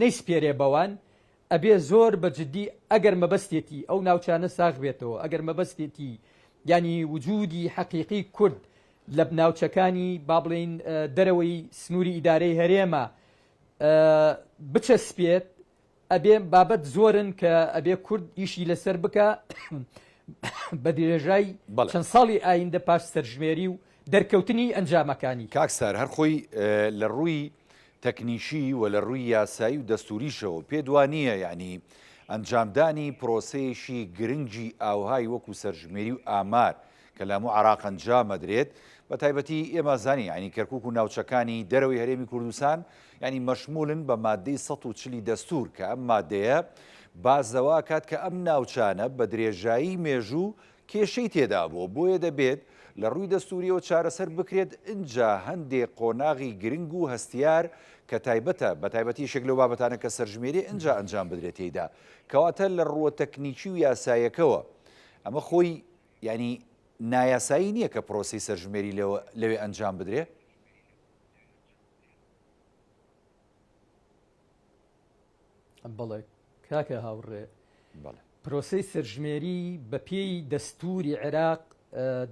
نەیسپێرێ بەوان ئەبێ زۆر بە جدی ئەگەر مەبەستێتی ئەو ناوچانە ساغ بێتەوە ئەگەر مەبەستێتی یانی وجودی حەقیقی کورد لە ناوچەکانی با بڵێین دەرەوەی سنووری ئیدارەی هەرێمە بچەسپێت ئەبێ بابەت زۆرن کە ئەبێ کورد ئیشی لەسەر بکە بە درێژای چەند ساڵی ئایندە پاش سەرژمێری و دەرکەوتنی ئەنجامەکانی. کاک ستار هەر خۆی لە ڕووی تەکنیکی و لە ڕووی یاسایی و دەستووریشەوە پێت وا نییە یانی ئەنجامدانی پرۆسەیەکی گرنگی ئاوهای وەکو سەرژمێری و ئامار کە لە هەموو عێراق ئەنجام ئەدرێت بە تایبەتی ئێمە زانین یانی کەرکوک و ناوچەکانی دەرەوەی هەرێمی کوردستان یانی مەشمولن بە مادەی 140 دەستور کە ئەم مادەیە باس لەوە ئەکات کە ئەم ناوچانە بە درێژایی مێژوو کێشەی تێدا بووە بۆیە دەبێت لە ڕووی دەستووریەوە چارەسەر بکرێت ئنجا هەندێ قۆناغی گرنگ و هەستیار کە تایبەتە بە تایبەتی یەکێک لەو بابەتانە کە سەرژمێری ئنجا ئەنجام بدرێت تێیدا کەواتە لە ڕووە تەکنیکی و یاسایەکەوە ئەمە خۆی یانی نایاسایی نییە کە پرۆسەی سەرژمێری لەوێ ئەنجام بدرێ؟ بەڵێ کاکە هاوڕێ پرۆسەی سەرژمێری بەپێی دەستوری عێراق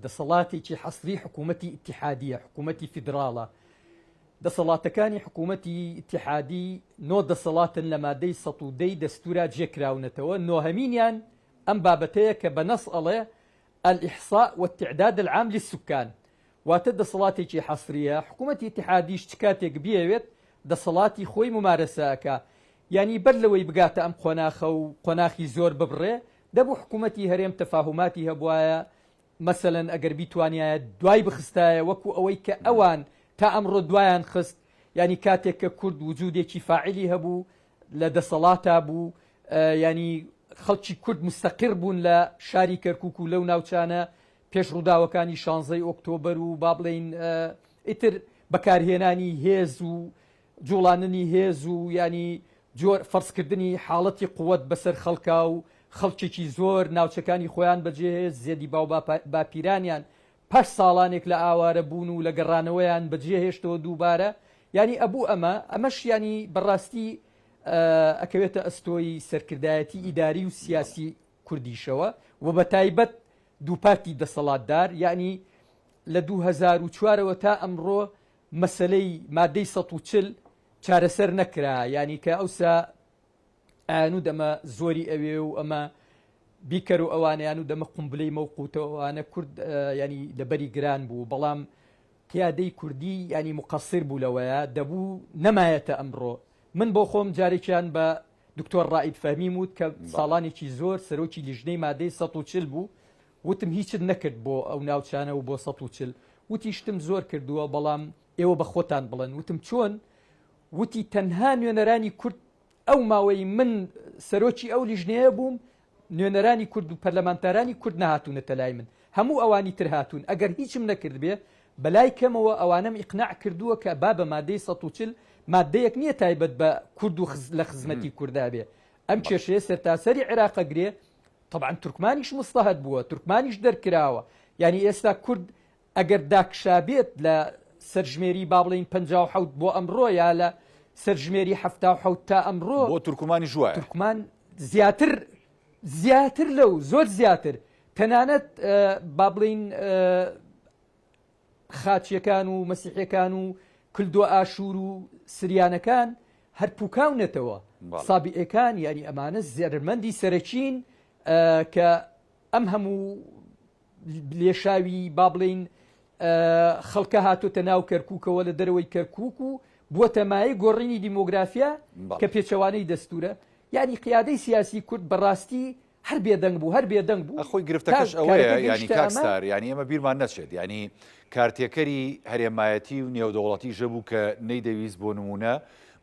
دەسەڵاتێکی حەسری حکوومەتی ئیتیحادیە حکوومەتی فیدراڵە دەسەڵاتەکانی حکوومەتی ئیتیحادی نۆ دەسەڵاتن لە مادەی 110 دەستورا جێکراونەتەوە نۆهەمینیان ئەم بابەتەیە کە بە نەس ئەڵێ الاحصاء والتعداد العام للسکان واتە دەسەڵاتێکی حەسریە، حکومەتی ئیتیحادیش چ کاتێک بیەوێت دەسەڵاتی خۆی مومارەسە ئەکا، یانی بەر لەوەی بگاتە ئەم قۆناخە و قۆناخی زۆر ببڕێ دەبوو حکومەتی هەرێم تەفاهوماتی هەبوایە، مەسەلەن ئەگەر بیتوانیایە دوای بخستایە وەکو ئەوەی کە ئەوان تا ئەمڕۆ دوایان خست، یانی کاتێک کە کورد وجودێکی فاعلی هەبوو لە دەسەڵاتا بوو یانی خەڵکی کورد مستەقر بوون لە شاری کەرکوک و لەو ناوچانە پێش ڕووداوەکانی شانزەی ئۆکتۆبەر و با بڵێین ئیتر بەکارهێنانی هێز و جوڵاننی هێز و ینی جۆر فەرزکردنی حاڵەتی قوت بەسەر خەڵکا و خەڵکێکی زۆر ناوچەکانی خۆیان بەجێهێز زێدی باو باپیرانیان پاش ساڵانێک لە ئاوارە بوون و لە گەڕانەوەیان بەجێهێشتەوە دووبارە یانی ئەبوو ئەمە ئەمەش ینی بەڕاستی ئەکەوێتە ئەستۆی سەرکردایەتی ئیداری و سیاسی کوردیشەوە و بە تایبەت دووپارتی دەسەڵاتدار یەعنی لە 2004ەوە تا ئەمڕۆ مەسەلەی مادەی 140 چارەسەر نەکرا یعنی کە ئەوسا ئایانود ئەمە زۆری ئەوێ و ئەمە بیکەر و ئەوانەیان و دەمە قومبلەی مەوقوتەوەوانە کورد ینی لەبەری گران بوو بەڵام قیادەی کوردی ینی مقصر بوو لەوەیە دەبوو نەمایەتە ئەمڕۆ من بۆ خۆم جارێکیان بە دکتۆر ڕائید فەهمیم وت کە ساڵانێکی زۆر سەرۆکی لیژنەی مادەی 140 بوو، وتم هیچت نەکرد بۆ ئەو ناوچانە و بۆ 140، وتی شتم زۆر کردووە بەڵام ئێوە بە خۆتان بڵێن، وتم چۆن؟ وتی تەنها نوێنەرانی کورد ئەو ماوەی من سەرۆکی ئەو لیژنەیە بووم نوێنەرانی کورد و پەرلەمانتارانی کورد نەهاتوونەتە لای من، هەموو ئەوانی تر هاتوون، ئەگەر هیچم نەکردبێ بەلای کەمەوە ئەوانەم ئیقناع کردووە کە با بە مادەی 140 مادەیەک نییە تایبەت بە کورد و لە خزمەتی کوردا بێ، ئەم کێشەیە سەرتاسەری عێراق ئەگرێ، تەبعەن تورکمانیش موستەهەد بووە، تورکمانیش دەرکراوە، یانی ئێستا کورد ئەگەر داکشابێت لە سەرژمێری با بڵێین 57 بۆ ئەمڕۆ یا لە سەرژمێری 77 تا ئەمڕۆ بۆ تورکمانیش وایە. تورکمان زیاتر زیاتر لەو زۆر زیاتر تەنانەت با بڵێین خاچیەکان و مەسیحەکان و کلدۆ ئاشوور و سریانەکان هەر پوکاونەتەوە سابیئەکان یاری ئەمانە زیرمەندی سەرەکین کە ئەم هەموو لێشاوی با بڵێین خەڵکە هاتۆتە ناو کەرکووکەوە لە دەرەوەی کەرکووک و بووەتە مایەی گۆڕینی دیمۆگرافیا کە پێچەوانەی دەستورە یعنی قیادەی سیاسی کورد بەڕاستی هەر بێدەنگ بوو هەر بێدەنگ بوو خۆی گرفتەکەش ئەوەیە ینی کاک ستار ینی ئێمە بیرمان نەچێت ینی کارتێکەری هەرێمایەتی و نێودەوڵەتی ژەبوو کە نەیدەویست بۆ نمونە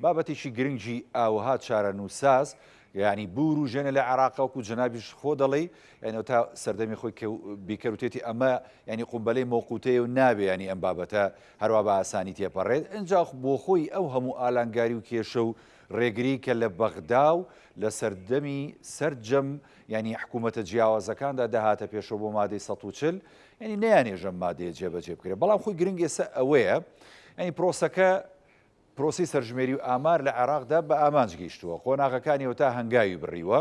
بابەتێکی گرنگی ئاوها چارەنووساز یانی بوروژێنە لە عێراق وەکو جەنابیش خۆ دەڵێی یانی تا سەردەمی خۆی کە بیکەر وتێتی ئەمە یانی قومبەلەی مەوقوتەیە و نابێ یانی ئەم بابەتە هەروا بە ئاسانی تێپەڕێت ئینجا بۆ خۆی ئەو هەموو ئالانگاری و کێشە و ڕێگری کە لە بەغدا و لە سەردەمی سەرجەم یانی حکوومەتە جیاوازەکاندا دەهاتە پێشەوە بۆ مادەی 140 یانی نەیانێژەم مادەیە جێبەجێ بکرێت بەڵام خۆی گرنگ ئێستا ئەوەیە یانی پرۆسەکە پرۆسەی سەرژمێری و ئامار لە عێراقدا بە ئامانج گەیشتووە، قۆناغەکانی ئەوتا هەنگاوی بڕیوە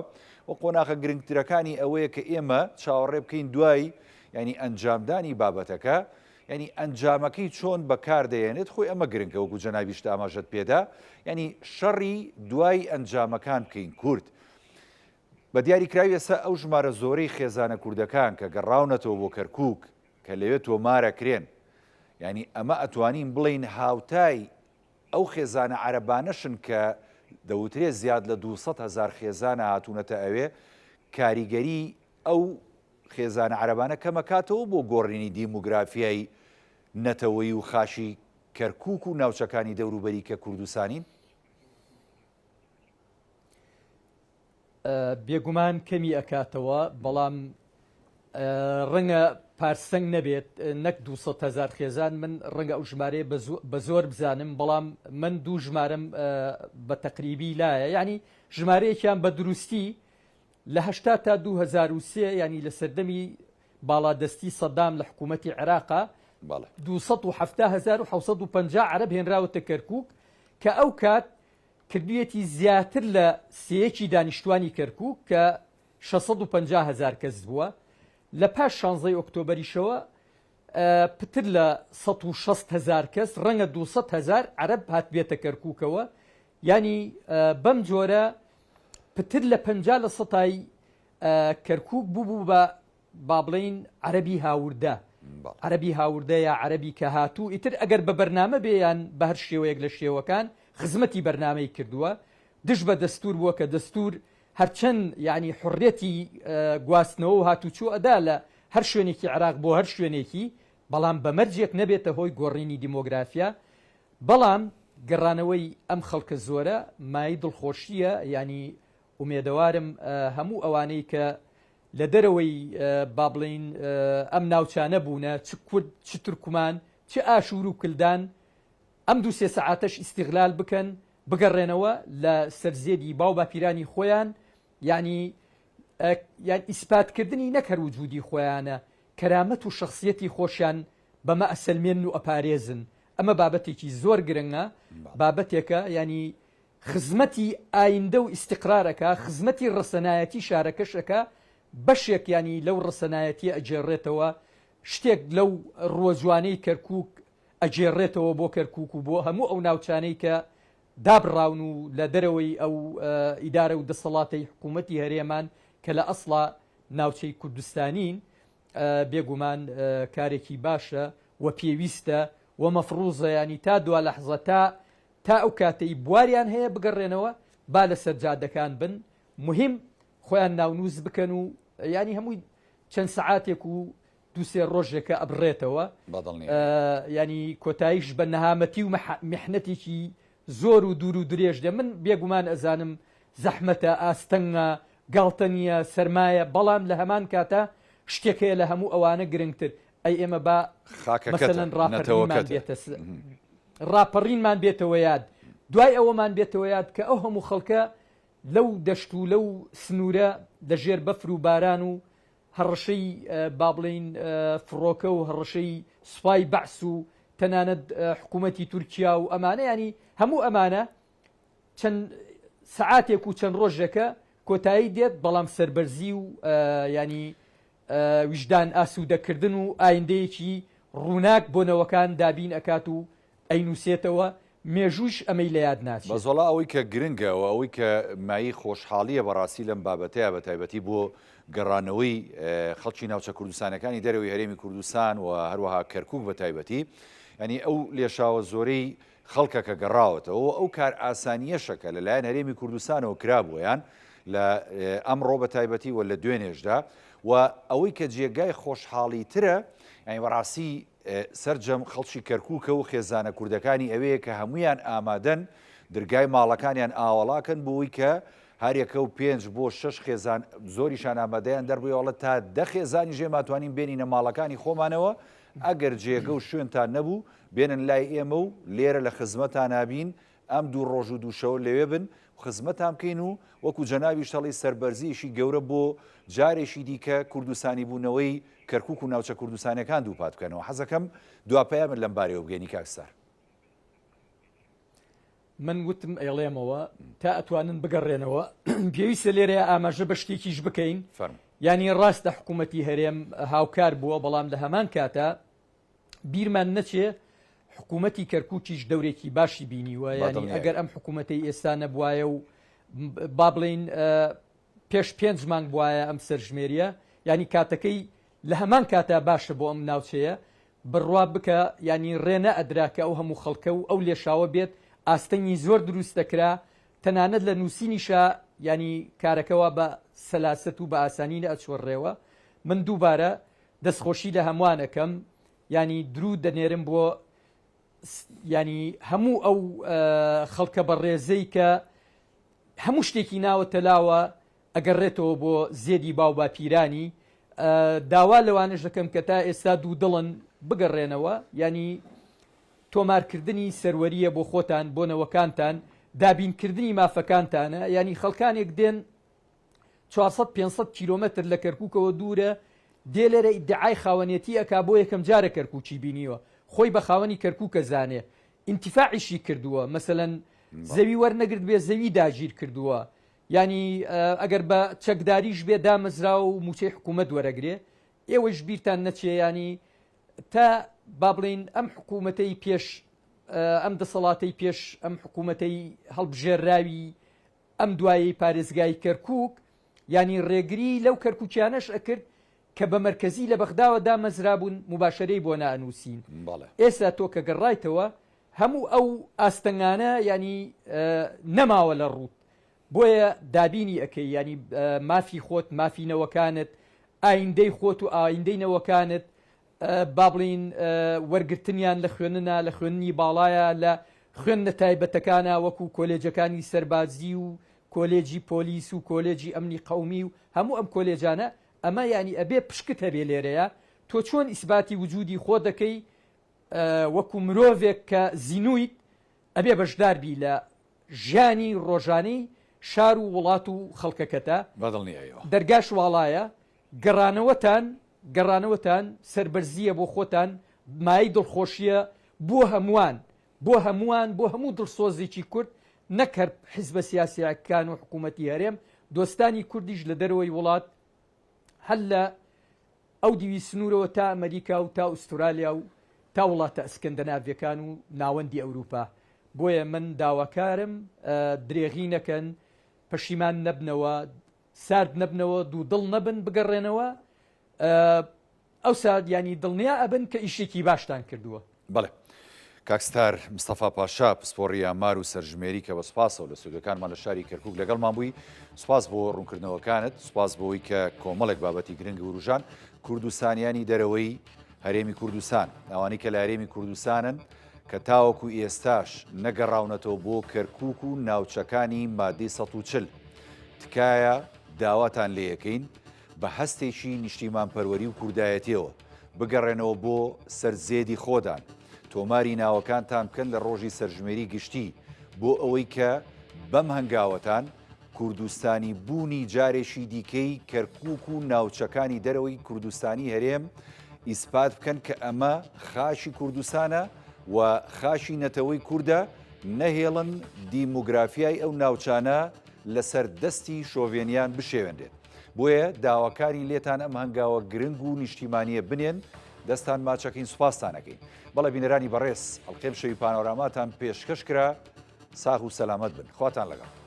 و قۆناغە گرنگترەکانی ئەوەیە کە ئێمە چاوەڕێ بکەین دوای یانی ئەنجامدانی بابەتەکە یانی ئەنجامەکەی چۆن بەکار دەیەنێت خۆی ئەمە گرنگە وەکو جەنابیشت ئاماژەت پێدا یانی شەڕی دوای ئەنجامەکان بکەین کورد بە دیاریکراوی ئێستا ئەو ژمارە زۆرەی خێزانە کوردەکان کە گەڕاونەتەوە بۆ کەرکوک کە لەوێ تۆمارەکرێن یانی ئەمە ئەتوانین بڵێین هاوتای ئەو خێزانە عەرەبانەشن کە دەوترێ زیاد لە 200 هەزار خێزانە هاتوونەتە ئەوێ کاریگەری ئەو خێزانە عەرەبانە کەمەکاتەوە بۆ گۆڕینی دیموگرافیای نەتەوەیی و خاشی کەرکوک و ناوچەکانی دەوروبەری کە کوردستانین؟ بێگومان کەمی ئەکاتەوە بەڵام. ڕەنگە پارسەنگ نەبێت نەک 200 هزار خێزان من ڕەنگە ئەو ژمارەیە بە زۆر بزانم بەڵام من دوو ژمارەم بە تەقریبی لایە یعنی ژمارەیەکیان بە دروستی لە هەشتا تا 2023 ینی لە سەردەمی باڵادەستی سەدام لە حکوومەتی عێراقا 270 عەرەب هێنراوەتە کەرکک کە ئەو کات کردویەتی زیاتر لە سێیەکی دانیشتوانی کەرکوک کە 650 هەزار کەس بووە، لە پاش شانزەی ئۆکتۆبەریشەوە پتر لە 160 هەزار کەس ڕەنگە 200 هەزار عەرەب هاتبێتە کەرکوکەوە، یانی بەم جۆرە پتر لە 50 لە سەتای کەرکوک بووبوو بە با بڵێین عەرەبی هاوردە، عەرەبی هاوردە یا عەرەبی کە هاتوو ئیتر ئەگەر بە بەرنامە بێ یان بە هەر شێوەیەک لە شێوەکان خزمەتی بەرنامەی کردووە دژ بە دەستوور بووە کە دەستوور هەرچەند یعنی حڕێتی گواستنەوە و هاتوچۆ ئەدا لە هەر شوێنێکی عێراق بۆ هەر شوێنێکی بەڵام بە مەرجێک نەبێتە هۆی گۆڕینی دیمۆگرافیا بەڵام گەڕانەوەی ئەم خەڵکە زۆرە مای دڵخۆشیە ینی ئومێدەوارم هەموو ئەوانەی کە لە دەرەوەی با بڵێین ئەم ناوچانە بوونە چ کورد چ تورکمان چ ئاشوور و کلدان ئەم دوو سێ سەعاتەش ئیستیغلال بکەن بگەڕێنەوە لە سەر زێدی باو باپیرانی خۆیان یعنی یان ئیسپاتکردنی نەک هەر وجودی خۆیانە کەرامەت و شخصیەتی خۆشیان بەمە ئەسەلمێن و ئەپارێزن ئەمە بابەتێکی زۆر گرنگە بابەتێکە ینی خزمەتی ئایندە و ئیستیقرار ئەکا، خزمەتی ڕەسەنایەتی شارەکەش ئەکا، بەشێک یانی لەو ڕەسەنایەتیە ئەگێڕێتەوە، شتێک لەو ڕووە جوانەی کەرکوک ئەگێڕێتەوە بۆ کەرکوک و بۆ هەموو ئەو ناوچانەی کە دابڕاون و لە دەرەوەی ئەو ئیدارە و دەسەڵاتەی حکوومەتی هەرێمان کە لە ئەسڵا ناوچەی کوردستانین، بێگومان کارێکی باشە و پێویستە و مەفروزە یانی تا دوا لەحزە تا تا ئەو کاتەی بواریان هەیە بگەڕێنەوە با لەسەر جادەکان بن موهیم خۆیان ناونوس بکەن و یانی هەمووی چەند سەعاتێک و دوسێ ڕۆژێکە ئەبڕێتەوە ینی کۆتاییش بە نەهامەتی و میحنەتێکی زۆر و دوور و درێژ دێ من بێگومان ئەزانم زەحمەتە ئاستەنگە گاڵتە نییە سەرمایە بەڵام لە هەمان کاتە شتێک هەیە لە هەموو ئەوانە گرنگتر ئەی ئێمە با خاکەکەتە ڕاپەڕینمان بێتە ڕاپەڕینمان بێتەوە یاد، دوای ئەوەمان بێتەوە یاد کە ئەو هەموو خەڵکە لەو دەشت و لەو سنوورە لە ژێر بەفر و باران و هەڕەشەی با بڵێین فڕۆکە و هەڕەشەی سوپای بەعس و تەنانەت حکوومەتی تورکیا و ئەمانە ینی هەموو ئەمانە چەند سەعاتێک و چەند ڕۆژێکە کۆتایی دێت بەڵام سەربەرزی و ینی ویژدان ئاسوودەکردن و ئایندەیەکی ڕووناک بۆ نەوەکان دابین ئەکات و ئەینووسێتەوە، مێژوویش ئەمەی لە یاد ناچێت. بەس وەڵا ئەوەی کە گرنگە و ئەوەی کە مایەی خۆشحاڵییە بەڕاستی لەم بابەتەیا بەتایبەتی بۆ گەڕانەوەی خەڵکی ناوچە کوردستانەکانی دەرەوەی هەرێمی کوردستان و هەروەها کەرکوک بەتایبەتی یانی ئەو لێشاوە زۆرەی خەڵکە کە گەڕاوەتەوە و ئەو کارئاسانییەشە کە لەلایەن هەرێمی کوردستانەوە کرابوویان لە ئەمڕۆ بە تایبەتی و لە دوێنێشدا و ئەوەی کە جێگای خۆشحاڵیترە یانی بەڕاستی سەرجەم خەڵکی کەرکووکە و خێزانە کوردەکانی ئەوەیە کە هەمویان ئامادەن درگای ماڵەکانیان ئاوەڵاکەن بۆی کە هەریەکە و پێنج بۆ شەش خێزان زۆریشان ئامادەیان دەربوویەوەڵە تا دە خێزانی ژێماتوانین بێنینە ماڵەکانی خۆمانەوە ئەگەر جێگە و شوێنتان نەبوو بێنن لای ئێمە و لێرە لە خزمەتانا بین، ئەم دوو ڕۆژ و دوو شەوە لەوێ بن و خزمەتان بکەین و وەکو جەنابیشت هەڵی سەربەرزییەکی گەورە بۆ جارێکی دیکە کوردستانیبوونەوەی کەرکوک و ناوچە کوردستانیەکان دووپات بکەنەوە. حەزەکەم دوا پەیامت لەم بارەیەوە بگەینی کاک ستار. من وتم ئەیڵێمەوە تا ئەتوانن بگەڕێنەوە پێویستە لێرەیە ئاماژە بە شتێکیش بکەین یانی ڕاستە حکوومەتی هەرێم هاوکار بووە بەڵام لە هەمان کاتە بیرمان نەچێ حکوومەتی کەرکووکیش دەورێکی باشی بینیوە یانی ئەگەر ئەم حکوومەتەی ئێستا نەبوایە و با بڵین پێش پێنج مانگ بوایە ئەم سەرژمێریە یانی کاتەکەی لە هەمان کاتا باشە بۆ ئەم ناوچەیە بڕوا بکە یانی ڕێ نەئەدرا کە ئەو هەموو خەڵکە و ئەو لێشاوە بێت ئاستەنگی زۆر دروست دەکرا تەنانەت لە نووسینیشا یانی کارەکە وا بە سەلاسەت و بە ئاسانی نەئەچووە ڕێوە من دووبارە دەستخۆشی لە هەمووان ئەکەم یانی دروود دەنێرم بۆ یانی هەموو ئەو خەڵکە بەڕێزەی کە هەموو شتێکی ناوەتە لاوە ئەگەڕێتەوە بۆ زێدی باوباپیرانی. داوا لەوانەش دەکەم کە تا ئێستا دوودڵن بگەڕێنەوە یانی تۆمارکردنی سەروەرییە بۆ خۆتان بۆ نەوەکانتان دابینکردنی مافەکانتانە یانی خەڵکانێک دێن 400 500 کیلۆمەتر لە کەرکووکەوە دوورە دێ لێرە ئیدعای خاوەنێتی ئەکا بۆ یەکەم جارە کەرکووکی بینیوە خۆی بە خاوەنی کەرکووکە زانێ ئینتیفاعیشی کردووە مەسەلەن زەوی وەرنەگرت بێ زەوی داگیر کردووە یانی ئەگەر بە چەکداریش بێ دامەزراوە و موچەی حکوومەت وەرەگرێ ئێوەیش بیرتان نەچێ یانی تا با بڵێین ئەم حکوومەتەی پێش ئەم دەسەڵاتەی پێش ئەم حکوومەتەی هەڵبژێرراوی ئەم دوایەی پارێزگای کەرکووک یانی ڕێگری لەو کەرکووکیانەش ئەکرد کە بە مەرکەزی لە بەغداوە دامەزرابوون موباشەرەی بۆ نائەنووسین بەڵێ. ئێستا تۆ کە گەڕایتەوە هەموو ئەو ئاستەنگانە یانی نەماوە لە ڕووت بۆیە دابینی ئەکەی یانی مافی خۆت مافی نەوەکانت ئایندەی خۆت و ئایندەی نەوەکانت با بڵین وەرگرتنیان لە خوێندنا لە خوێندنی باڵایە لە خوێندنە تایبەتەکانە وەکو کۆلێجەکانی سەربازی و کۆلێجی پۆلیس و کۆلێجی ئەمنی قەومی و هەموو ئەم کۆلێجانە ئەمە یانی ئەبێ پشکت هەبێ لێرەیە تۆ چۆن ئیسباتی وجودی خۆ دەکەی وەکو مرۆڤێک کە زینویت ئەبێ بەشدار بی لە ژیانی ڕۆژانەی شار و وڵات و خەڵکەکەتا. بەدڵنیایەوە. دەرگاش واڵایە، گەڕانەوەتان گەڕانەوەتان سەربەرزییە بۆ خۆتان، مایەی دڵخۆشییە بۆ هەمووان، بۆ هەمووان، بۆ هەموو دڵسۆزێکی کورد، نەک هەر حیزبە سیاسییەکان و حکوومەتی هەرێم، دۆستانی کوردیش لە دەرەوەی وڵات هەر لە ئەو دیوی سنوورەوە تا ئەمەریکا و تا ئوسترالیا و تا وڵاتە ئەسکەندەناڤیەکان و ناوەندی ئەوروپا. بۆیە من داواکارم درێغی نەکەن، پەشیمان نەبنەوە، سارد نەبنەوە، دوودڵ نەبن، بگەڕێنەوە، ئەوسا یانی دڵنیا ئەبن کە ئیشێکی باشتان کردووە. بەڵێ. کاک ستار مستەفا پاشا، پسپۆڕی ئامار و سەرژمێری کە بە سوپاسەوە لە ستۆدیۆکانمان لە شاری کەرکووک لەگەڵمان بووی، سوپاس بۆ ڕوونکردنەوەکانت، سوپاس بۆ ئەوەی کە کۆمەڵێک بابەتی گرنگ وروژان. کوردستانیانی دەرەوەی هەرێمی کوردستان، ئەوانەی کە لە هەرێمی کوردستانن کە تاوەکو ئێستاش نەگەڕاونەتەوە بۆ کەرکووک و ناوچەکانی مادەی 140، تکایە داواتان لێیەکەین بە هەستێکی نیشتیمانپەروەری و کوردایەتیەوە بگەڕێنەوە بۆ سەر زێدی خۆدان، تۆماری ناوەکانتان بکەن لە ڕۆژی سەرژمێری گشتی بۆ ئەوەی کە بەم هەنگاوەتان کوردستانی بوونی جارێکی دیکەی کەرکوک و ناوچەکانی دەرەوەی کوردستانی هەرێم ئیسپات بکەن کە ئەمە خاکی کوردستانە و خاکی نەتەوەی کوردە، نەهێڵن دیموگرافیای ئەو ناوچانە لەسەر دەستی شۆڤێنیان بشێوێنرێت. بۆیە داواکارین لێتان ئەم هەنگاوە گرنگ و نیشتیمانیە بنێن، دەستان ماچەکەین سوپاستان ئەکەین. بەڵێ بینەرانی بەڕێز ئەڵقەی ئەمشەوی پانۆراماتان پێشکەش کرا، ساغ و سەلامەت بن. خواتان لەگەڵ.